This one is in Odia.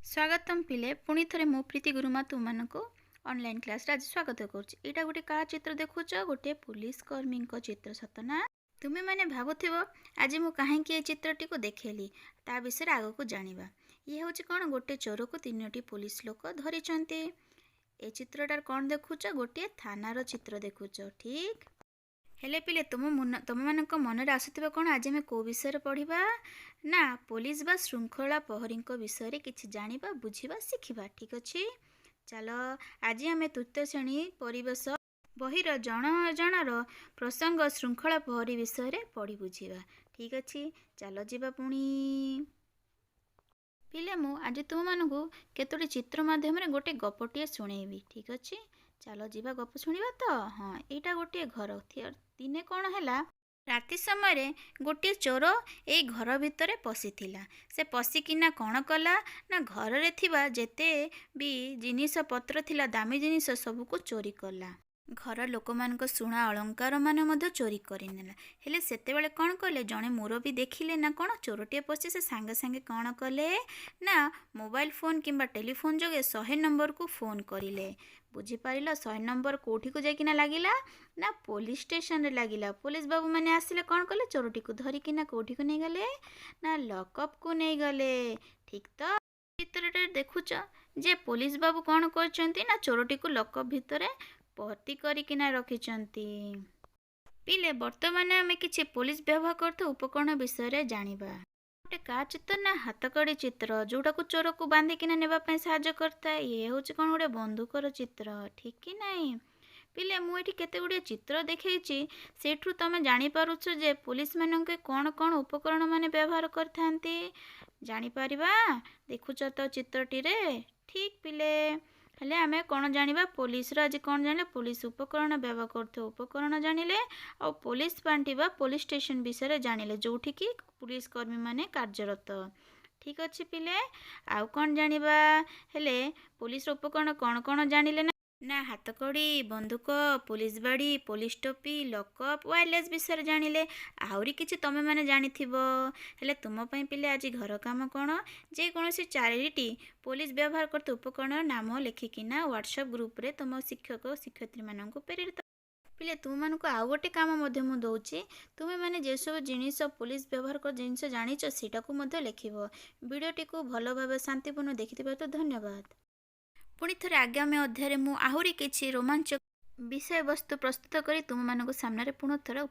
ସ୍ୱାଗତମ ପିଲେ। ପୁଣି ଥରେ ମୁଁ ପ୍ରୀତି ଗୁରୁମା ତୁମମାନଙ୍କୁ ଅନଲାଇନ୍ କ୍ଲାସ୍ରେ ଆଜି ସ୍ୱାଗତ କରୁଛି। ଏଇଟା ଗୋଟେ କାହା ଚିତ୍ର ଦେଖୁଛ? ଗୋଟିଏ ପୋଲିସ କର୍ମୀଙ୍କ ଚିତ୍ର, ସତ ନା? ତୁମେମାନେ ଭାବୁଥିବ ଆଜି ମୁଁ କାହିଁକି ଏ ଚିତ୍ରଟିକୁ ଦେଖେଇଲି। ତା ବିଷୟରେ ଆଗକୁ ଜାଣିବା। ଇଏ ହେଉଛି କ'ଣ? ଗୋଟେ ଚୋରକୁ ତିନୋଟି ପୋଲିସ ଲୋକ ଧରିଛନ୍ତି। ଏ ଚିତ୍ରଟାରେ କ'ଣ ଦେଖୁଛ? ଗୋଟିଏ ଥାନାର ଚିତ୍ର ଦେଖୁଛ, ଠିକ୍? ହେଲେ ପିଲେ, ତୁମମାନଙ୍କ ମନରେ ଆସୁଥିବ କ'ଣ, ଆଜି ଆମେ କେଉଁ ବିଷୟରେ ପଢ଼ିବା? ନା, ପୋଲିସ ବା ଶୃଙ୍ଖଳା ପ୍ରହରୀଙ୍କ ବିଷୟରେ କିଛି ଜାଣିବା, ବୁଝିବା, ଶିଖିବା। ଠିକ୍ ଅଛି, ଚାଲ ଆଜି ଆମେ ତୃତୀୟ ଶ୍ରେଣୀ ପରିବେଶ ବହିର ଜଣ ଜଣର ପ୍ରସଙ୍ଗ ଶୃଙ୍ଖଳା ପ୍ରହରୀ ବିଷୟରେ ପଢ଼ି ବୁଝିବା। ଠିକ୍ ଅଛି, ଚାଲ ଯିବା ପୁଣି। ପିଲେ, ମୁଁ ଆଜି ତୁମମାନଙ୍କୁ କେତୋଟି ଚିତ୍ର ମାଧ୍ୟମରେ ଗୋଟେ ଗପଟିଏ ଶୁଣେଇବି। ଠିକ୍ ଅଛି, ଚାଲ ଯିବା, ଗପ ଶୁଣିବା ତ? ହଁ, ଏଇଟା ଗୋଟିଏ ଘର। ଦିନେ କ'ଣ ହେଲା, ରାତି ସମୟରେ ଗୋଟିଏ ଚୋର ଏଇ ଘର ଭିତରେ ପଶିଥିଲା। ସେ ପଶିକିନା କ'ଣ କଲା ନା, ଘରରେ ଥିବା ଯେତେ ବି ଜିନିଷ ପତ୍ର ଥିଲା, ଦାମୀ ଜିନିଷ ସବୁକୁ ଚୋରି କଲା। ଘର ଲୋକମାନଙ୍କ ସୁନା ଅଳଙ୍କାର ମାନ ମଧ୍ୟ ଚୋରି କରିନେଲା। ହେଲେ ସେତେବେଳେ କ'ଣ କଲେ, ଜଣେ ମୁରବୀ ଦେଖିଲେ ନା କ'ଣ ଚୋରଟିଏ ପଶି, ସେ ସାଙ୍ଗେ ସାଙ୍ଗେ କ'ଣ କଲେ ନା, ମୋବାଇଲ ଫୋନ୍ କିମ୍ବା ଟେଲିଫୋନ୍ ଯୋଗେ 100 ନମ୍ବରକୁ ଫୋନ୍ କରିଲେ। ବୁଝିପାରିଲ? 100 ନମ୍ବର କେଉଁଠିକୁ ଯାଇକିନା ଲାଗିଲା ନା, ପୋଲିସ ଷ୍ଟେସନରେ ଲାଗିଲା। ପୋଲିସ ବାବୁମାନେ ଆସିଲେ। କ'ଣ କଲେ? ଚୋରଟିକୁ ଧରିକିନା କେଉଁଠିକୁ ନେଇଗଲେ ନା, ଲକଅପ୍କୁ ନେଇଗଲେ। ଠିକ୍ ତ? ଚିତ୍ରଟାରେ ଦେଖୁଛ ଯେ ପୋଲିସ ବାବୁ କ'ଣ କରିଛନ୍ତି ନା, ଚୋରଟିକୁ ଲକଅପ୍ ଭିତରେ ଭର୍ତ୍ତି କରିକିନା ରଖିଛନ୍ତି। ପିଲେ, ବର୍ତ୍ତମାନ ଆମେ କିଛି ପୋଲିସ ବ୍ୟବହାର କରୁଥିବା ଉପକରଣ ବିଷୟରେ ଜାଣିବା। ଗୋଟେ କାହା ଚିତ୍ର ନା, ହାତକଡ଼ି ଚିତ୍ର, ଯୋଉଟାକୁ ଚୋରକୁ ବାନ୍ଧିକିନା ନେବା ପାଇଁ ସାହାଯ୍ୟ କରିଥାଏ। ଇଏ ହେଉଛି କ'ଣ? ଗୋଟେ ବନ୍ଧୁକର ଚିତ୍ର, ଠିକ୍ କି ନାହିଁ? ପିଲେ, ମୁଁ ଏଠି କେତେ ଗୁଡ଼ିଏ ଚିତ୍ର ଦେଖେଇଛି। ସେଇଠୁ ତମେ ଜାଣିପାରୁଛ ଯେ ପୋଲିସମାନଙ୍କୁ କ'ଣ କ'ଣ ଉପକରଣ ମାନେ ବ୍ୟବହାର କରିଥାନ୍ତି? ଜାଣିପାରିବା? ଦେଖୁଛ ତ ଚିତ୍ରଟିରେ? ଠିକ୍ ପିଲେ। ହେଲେ ଆମେ କ'ଣ ଜାଣିବା ପୋଲିସର? ଆଜି କ'ଣ ଜାଣିଲେ? ପୋଲିସ ଉପକରଣ, ବ୍ୟବହାର କରୁଥିବା ଉପକରଣ ଜାଣିଲେ ଆଉ ପୋଲିସ ପାଣ୍ଠି ବା ପୋଲିସ ଷ୍ଟେସନ ବିଷୟରେ ଜାଣିଲେ, ଯେଉଁଠିକି ପୋଲିସ କର୍ମୀମାନେ କାର୍ଯ୍ୟରତ। ଠିକ୍ ଅଛି ପିଲେ, ଆଉ କ'ଣ ଜାଣିବା? ହେଲେ ପୋଲିସର ଉପକରଣ କ'ଣ କ'ଣ ଜାଣିଲେ ନା? ନା, ହାତକଡ଼ି, ବନ୍ଧୁକ, ପୋଲିସ ବାଡ଼ି, ପୋଲିସ ଟୋପି, ଲକଅପ୍, ୱାୟାରଲେସ୍ ବିଷୟରେ ଜାଣିଲେ। ଆହୁରି କିଛି ତମେମାନେ ଜାଣିଥିବ। ହେଲେ ତୁମ ପାଇଁ ପିଲେ ଆଜି ଘର କାମ କ'ଣ? ଯେକୌଣସି ଚାରିଟି ପୋଲିସ ବ୍ୟବହାର କରୁଥିବା ଉପକରଣର ନାମ ଲେଖିକିନା ହ୍ୱାଟ୍ସଆପ୍ ଗ୍ରୁପରେ ତୁମ ଶିକ୍ଷକ ଶିକ୍ଷୟିତ୍ରୀମାନଙ୍କୁ ପ୍ରେରିତ। ପିଲେ, ତୁମମାନଙ୍କୁ ଆଉ ଗୋଟେ କାମ ମଧ୍ୟ ମୁଁ ଦେଉଛି। ତୁମେମାନେ ଯେସବୁ ଜିନିଷ ପୋଲିସ ବ୍ୟବହାର କର ଜିନିଷ ଜାଣିଛ, ସେଇଟାକୁ ମଧ୍ୟ ଲେଖିବ। ଭିଡ଼ିଓଟିକୁ ଭଲ ଭାବେ ଶାନ୍ତିପୂର୍ଣ୍ଣ ଦେଖିଥିବାରୁ ଧନ୍ୟବାଦ। ପୁଣି ଥରେ ଆଗାମୀ ଅଧ୍ୟାୟରେ ମୁଁ ଆହୁରି କିଛି ରୋମାଞ୍ଚକ ବିଷୟବସ୍ତୁ ପ୍ରସ୍ତୁତ କରି ତୁମମାନଙ୍କ ସାମ୍ନାରେ ପୁଣି ଥରେ